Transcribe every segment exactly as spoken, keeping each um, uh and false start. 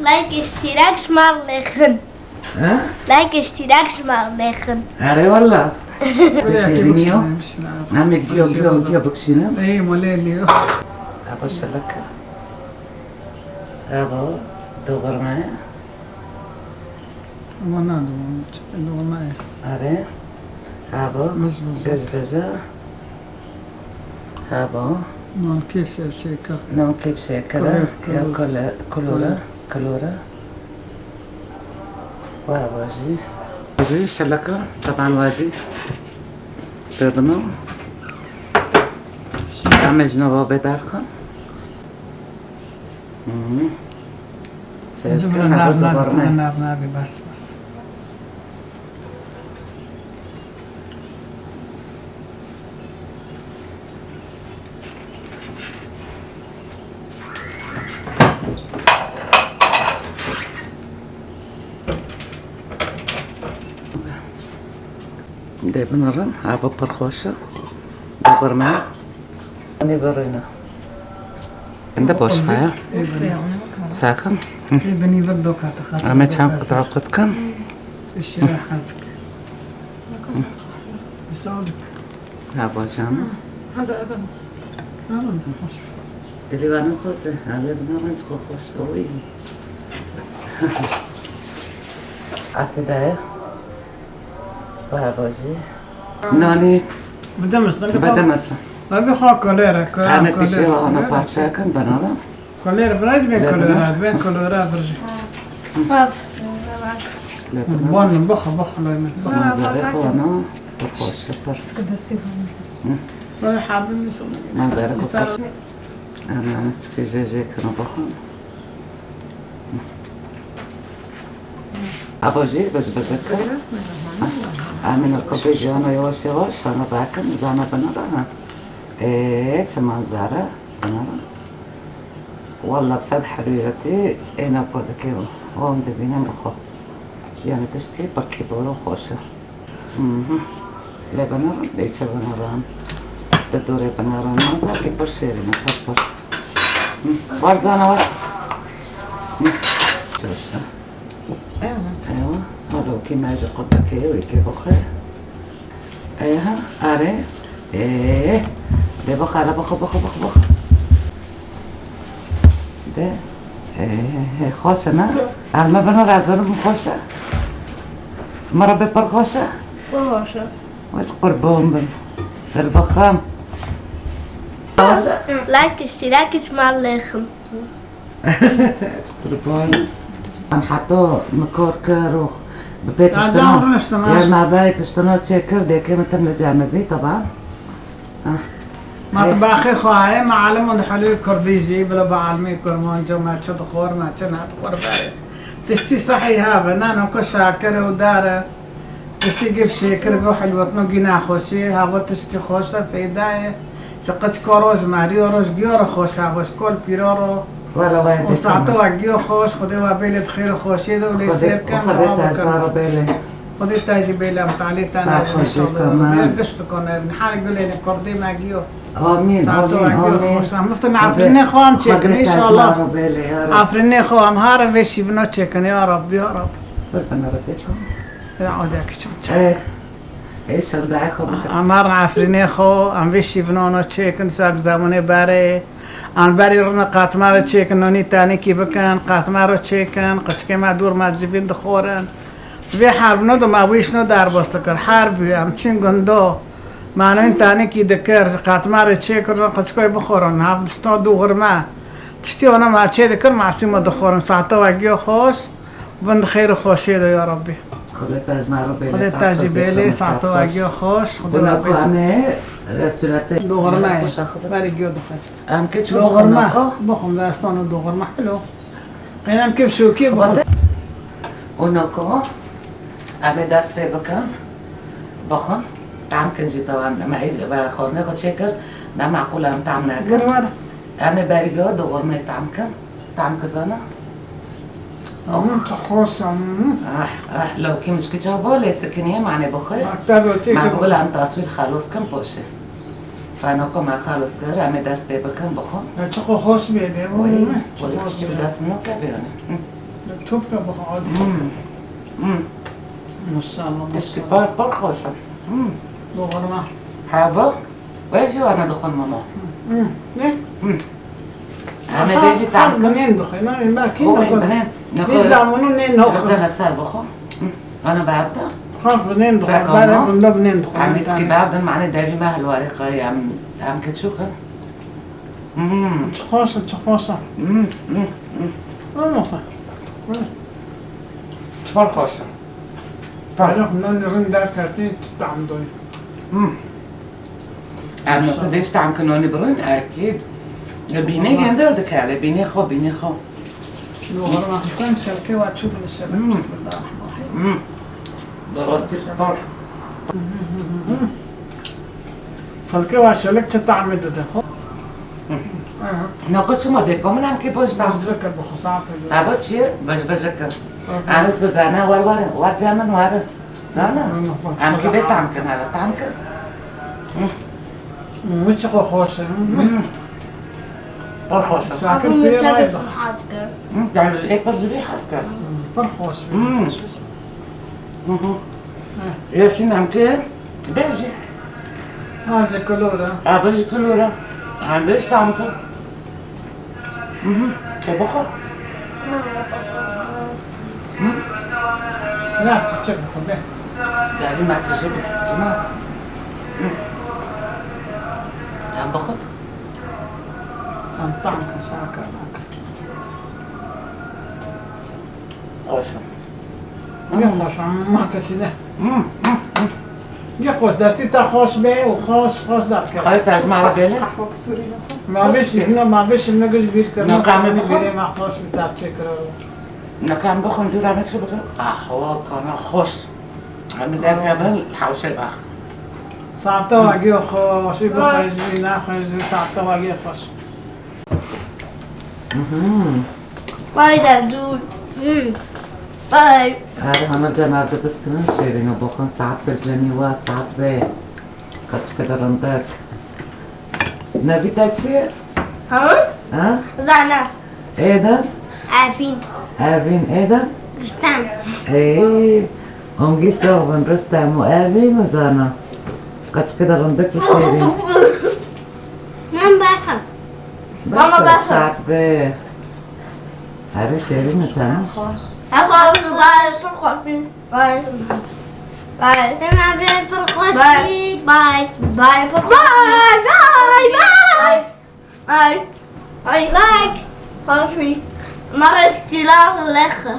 Like, iştirak, şmarlêxin. Ha? Like, iştirak, şmarlêxin. Erê walla. Te şêrînî yo. Em ê giyo, giyo, giyo bikişînin. Ey, molê liyo. Abo şilika. Abo doğurma. Ama ne doğurma? Doğurma. Erê. Abo. Mız mız. Göz göze. Heba. Nankê şe-, şêkir. Nankê şêkir e. Kulor, ya kulor. Kule-, kulora, kulora. Wa, wa jî. Jî şilika, teban wadî. Bibino. Em ê ji nava bê derxin. Hı hı. Ji Sevkin, bira heba nav, nav, divarme. Nav, nav, bas, bas. Dê binirin, hava pir xweş e. Dixurme. Nê birîne. Ende boş xaya. Sakin. Hı. Ê binî vir doka te xatir. Em ê çend qutrak qut kin. Işira hazık. Sağlık. Ha, bacan. Hadi, hadi. Tamam, hoş. Dilî wan xweş e. Hale bina renc xwe xweş e. Oy. Asê daye. Baba jî. Nanî. Bidemesin. Bidemesin. Abi xwe kolere, kolere. Em ê piştî ve hana parçe kin, binara. Kolere, biraj ben kolere, ben kolere biraj. Bab. Bon, bixwe, bixwe, lay min. Manzara xwe ana, xweş e pir. Sıkı destê xwe. Hı. Böyle habim mi sonra? Manzara xwe pir. Ana, ana, çıkı je, je kına bakın. Abo jî biz bizikir. Em ê nokobê jiyana yavaş yavaş hana rakin, zana binara ha. Ê, çi manzara, binara. Walla bi sed helûyetî ê noko dikê wan dibînin bixwe. Yani tiştkî pir kîbor û xweş e. Mhm. Lê binaran, lê çi binaran? Di dorê binaran, manzarkî pir şêrîn e, pir pir. Hı. Warzana were. Hı. Çaşa. Eywa. Eywa. Hala wekî me ji qutekê wekî bixwe. Eyha, are. Ee. De bixwe, hele bixwe, bixwe, bixwe, bixwe. De, e, e, xweş e, ne? Erme bine razorim xweş e. Mara be pir xweş e. Xweş e. Ez qurban bim. Dilbixim. Like, iştirak, şmarlêxin. Qurban. An heta min kar kir û bi pê tiştino. Ya me vay tiştino çêkir, dêkê min tim li cem bî, taban. Ah. Matbaxê xwe heye, me elim û dihelûyê kurdî jî, bila bi elimê kurmanco me çi dixwar, me çi nedixwar berê. Tiştî sehî hebe, ne noko şakir û dar e. Tiştî gî bi şêkir, gî helwetno, gî nexweşî, hava tiştî xweş e, feyda ye. Ji qiçko ro, ji merîyo ro, ji giyo re xweş e, hava ji kol pîro ro. Wala waya û dikana. Saeto we giyo xweş, Xwedê we bêlê di xêr û xweşiyê de û lê Xwedê, sêr kin, Xwedê dua te ji bikin. Me re bêle. Xwedê te jî bêle em talî te Saet nebe xweş inşallah. Bê. Bê dest dikon ev. Niha gule ne kurdê me giyo. Amîn, Saeto amîn, we giyo amîn. Xweş. Em miftin Xwedê, afrînê xwe em çêkin Xwedê te ji me inşallah. Re bêle, ya Reb. Afrînê xwe em harin vê şîvino çêkin, ya Reb, ya Reb. Qurban re tê çû. Ya odeke çim çim. Eh, ê şevdayê xwe bikin. Em harin afrînê xwe, em vê şîvino no çêkin, sak zemanê berê. An berî rûne qatmaro çêkin, nonî tenekî bikin, qatmaro çêkin, qiçkê me dûr me civîn dixorin. Vê herbino de me wîşno derbas dikir. Herb bû, em çin gundo. Me nonî tenekî dikir, qatmaro çêkirin, qiçkoy bixorin. Hev dişto dûxirme. Tiştî ona me çê dikir, masî me dixorin. Saeto we giyo xweş. Bin di xêr û xweşiyê de ya Rabbî. Xwedê te ji me re bêle, Xwedê te jî bêle, saet xweş. Bûna ku em ê, e, sûretê Doğurma ye. Berê giyo dixwe. Em ke çû Doğurma. Bixwin noko? Bixwin, destan û doğurma hilo. Qeynam ke şokê bixwin. Û noko em ê dest pê bikin. Bixwin. Tam kin jî tawan. Me ê, ve xornê xwe çêkir. Ne meqûl em tam nekin. Gir were. Em ê berî giyo doğurmê tam kin. Tam kizana. Hûn tu xweş e, hûn. Ah, ah, lewkî mişkî çawa lê sikiniyê, manê bixwe. Maktab o çek. Ma bigul em taswîr xelos kim poşê. Fanoqo me xelos kir, em ê dest pê bikin bixwe. Ya çi xwe xweş bê, lê bu Oy, ne? Çi oy, xweş çi bê. Bi dest min o ke bê yani. Hı. Topka bixwe adî. Hmm. Hmm. Maşallah, tiştî maşallah. Pir, pir xweş e. Hmm. Doğru mu? Hava. Wê jî wana dixwin mama. Hmm. Ne? Hmm. Em ê bêjî tam kim? Binên dixwin, ne? Em belkî. Oy, nexwe. Binên, nexwe. Biz zamanı ne nexwe. Bizde ne ser bixwe. Hmm. Ana berda. Ha, binên dixwin. Seka ma. Bere bunda binên dixwin. Em hiç ki berdin, mane devî me hilwarê qarî em, em ki çûkin. Hmm. Çi xweş e, çi xweş e. Hmm, hmm, hmm. Ama xwe. Pir xweş e. Tamam. Tarîx nanî rind derketî, çi tam doy. Hmm. Em nasıl beş tam ki nonî birin, erkî. Bînê gender dikele, bînê xwe, bînê xwe. Lo, Rahman, şelke wa çû bin şelek. Hmm. Bismillahirrahmanirrahim. Hmm. Bi rastî pir. Xelkê wa şelek çi tahmê dide, xo? Nako çima dê, ko min em kê boş da. Bejbejek e, bi xwe saet e. Eva çi ye? Bejbejek e. Aha. Eva Suzana, war, war, war cem min, war. Zana? Hı, hı, hı. Em kê bê tam kin, eva tam kin. Hı. Hı, çi xo xweş e. Hı. Hı. Pir xweş e. Şakir pê rayê da. Hı, yani ê pir ji vî hez kir. Hı, pir xweş e. Hı. Hı hı. Heh. Yeşîn em kê bêjî. Ha, ji kilora. Ha, bêjî kilora. Ha, bêj tam kir. Hı hı. Te bixwe. Hı? Ya, çiçek bixwe be. Gavî me tije bi. Cima. Hı. Em bixwe. Em tam kir, sağ kir, bak. Xweş e. Ne xweş e, ma keçî ne. Hı, hı, hı. Yê xweş, destî te xweş be û xweş, xweş derkeve. Xalî te ji me re bêle? Qehwek sûrî ne xwe. Ma vê şîrîna, ma vê şîrîna giş bîr kir. Ne qehwe bixwe? Bîrê me xweş bi te çêkira. Ne qehwe bixwe, dûra me çi bikin? Qehwe kana xweş. Em derkevin, hewşe bax. Saeta wagî xweş, bixwe jî, nexwe jî, saeta wagî xweş. Mhm. Bay da du. Hmm. Bay. Her hana cem evde biskinin şêrîn û bixwin saet bi cenî wa saet bê. Kaçike de rindik. Nevî te çi ye? Ha? Ha? Zana. Êdin? Evîn. Evîn, êdin? Rustem. Ê, ongî soxbin Rustem û Evîn û Zana. Kaçike de rindik û şêrîn. Min bexin. Mama, bexin. Saet bê. Herê şêrîn e, tamam. Saet xweş. Saet xweş, bay, pir xweş bî. Bay. Bay. Dema bê pir xweş bî. Bay. Bay, pir xweş bî. Bay, bay, bay. Bay. Bay, bay. Xweş bî. Mara stila lexe.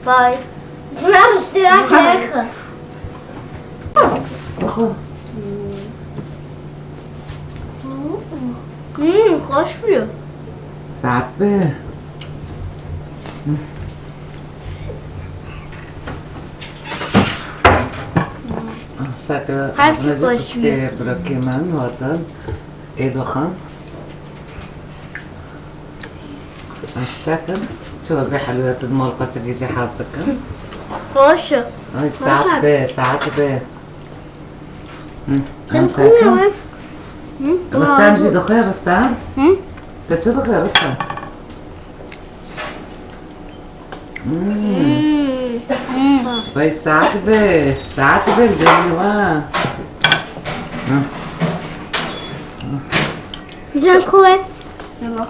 Bay. Mara stila lexe. Bixwe. Hmm, xweş bû. Saet bi. Seke her çi xweş bû. Birokê min hatin. Ê doxan. Seke çi wek vê helwêt di mal qeçekê jî hez dikin. Xweş e. Ay, saet bi, saet bi. Hı, em sakin. Hı? Rustem jî dixwe, Rustem. Hı? Te çi dixwe, Rustem? Hmm. Vay, saet be, saet be, canım ha. Hı. Can koy. Tamam.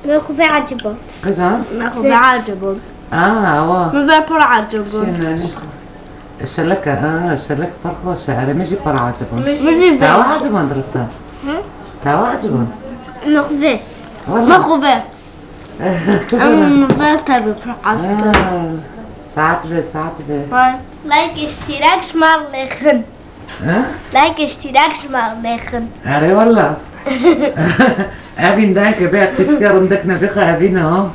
Min xwe vê eciband. Qizan? Min xwe vê eciband. Aa, awa. Min vê pir eciband. Şeleke, aa, şelek pir xweş e. Erê, min jî pir eciband. Min jî. Te awa eciband, Rustem? Hı? Te awa eciband? Min xwe vê. Wala. Min xwe vê. Qizan. Em, min vê tevî pir eciband. Aa, saet be, saet be. Vay. Like, iştirak, şima lêxin. Ha? Like, iştirak ji me nêxin. Erê wela. Evîn dayke bê piske rindik nebî xwe evîn e ha.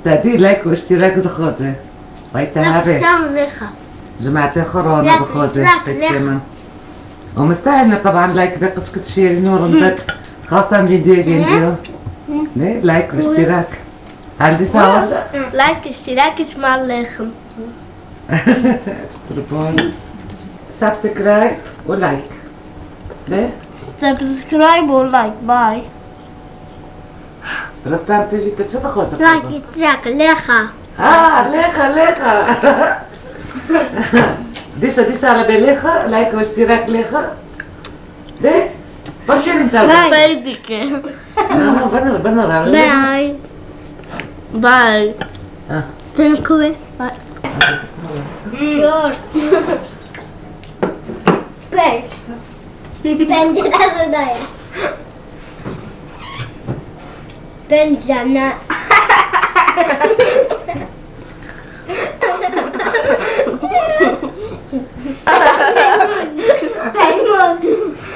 Te dî like û iştirak dixwaze. Vay te hebe. Like, iştirak nêxe. Ji me te xwe rane dixwaze piske min. Û mistahil ne taban like bê qiç qiç şêrîn û rindik. Xastan vîdyoyê gêndiyo. Ne? Like û iştirak. Her dîsa wela. Like, iştirak ji me nêxin. Qurban. Subscribe û like. Be? Subscribe û like. Bye. Rustem, tu jî tu çi dixwazî? Rakî, rak, lêxa. Ha, lêxa, lêxa. Dîsa, dîsa re bê lêxa, like ve ştîrak lêxa. De, paşêrin te. Bye. Bye dike. Ama bana, bana ra. Bye. Bye. Ha. Thank you. Dört. Beş. Pencere odaya. Pencere. Peymon.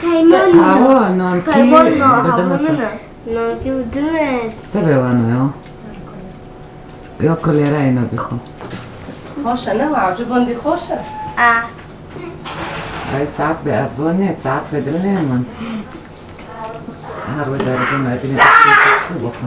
Peymon. Awa, nankî Peymon mu? bedemasa. Nankî bedemasa. Tebe wano ya. Ya kolera ina bixo. Xweş e, ne? Ecibandî xweş e. A. Ay saat be evone, saat be dilê min. Her we derece me bine bisküvi çiçku bixo.